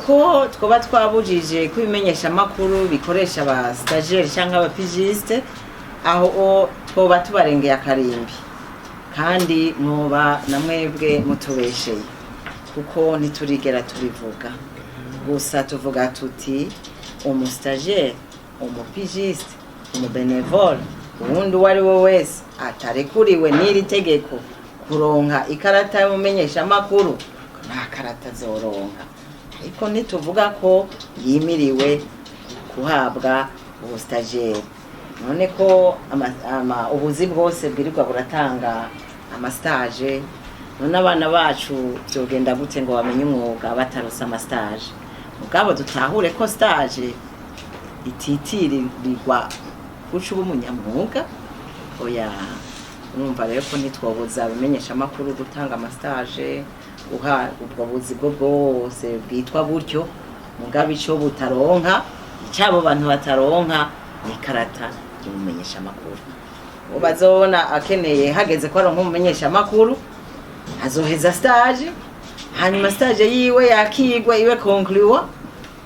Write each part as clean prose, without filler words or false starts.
Ko twoba twabujije ko ibimenyeshamakuru bikoresha aba stagiaire cyangwa abapigiste, aho twoba tubarengeye akarimbi, kandi mwoba na mwebwe mutubesheye, kuko ntiturigera tubivuga. Gusa tuvuga tuti umustagiaire, umupigiste, umubenevole, uwundi uwo ari we wese atarekuriwe n'iri tegeko kuronka ikarata y'umumenyeshamakuru, nta karata azoronka. Ariko ntituvuga ko yimiriwe guhabwa ubustagiaire. None ko ubuzi bwose bwirirwa buratanga amastage, none abana bacu byogenda gute ngo bamenye umwuga batarose amastage? Mugabo dutahure ko stage ititirirwa guca uba umunyamwuga, oya. Urumva rero ko ntitwobuza abamenyeshamakuru gutanga amastage, guha ubwo buzi bwo bwose bwitwa gutyo. Mugabo ico butaronka, icabo bantu bataronka, ni ikarata y'umumenyeshamakuru. Uwo bazobona akeneye, hageze ko aronka umumenyeshamakuru, azoheza stage, hanyuma stage yiwe yakigwe, ibe conclure,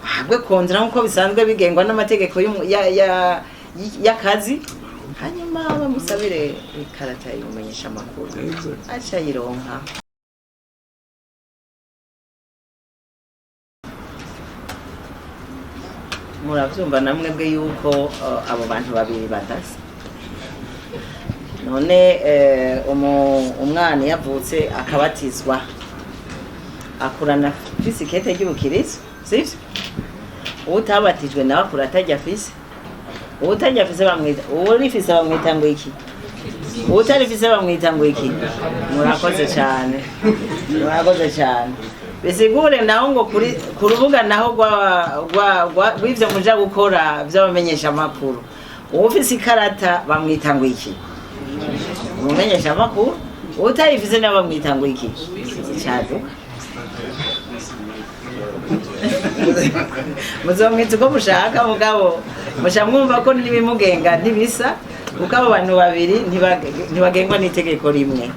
ahabwe contrat nk'uko bisanzwe bigengwa n'amategeko y'akazi, hanyuma bamusabire ikarata y'umumenyeshamakuru, aca ayironka. Muravyumva namwe bwe yuko abo bantu babiri badasa. None umwana iyo avutse akabatizwa, akurana afise ikete ry'ubukirisu, sivyo? Uwutabatijwe nawe akura atarya afise. Uwutarya afise bamwita, uwurifise bamwita ngo iki? Uwutarifise bamwita ngo iki? Murakoze cyane, murakoze cyane. Bisigure naho ngo kuri ku rubuga naho rw'ivyo muja gukora vy'abamenyesha amakuru, uwufise ikarata bamwita ngo iki? Umumenyesha amakuru. Uwutayifise nawe bamwita ngo iki? Icaduka. Muzomwita uko mushaka, mugabo muca mwumva ko n'ibimugenga ntibisa, kuko abo bantu babiri ntibagengwa n'itegeko rimwe.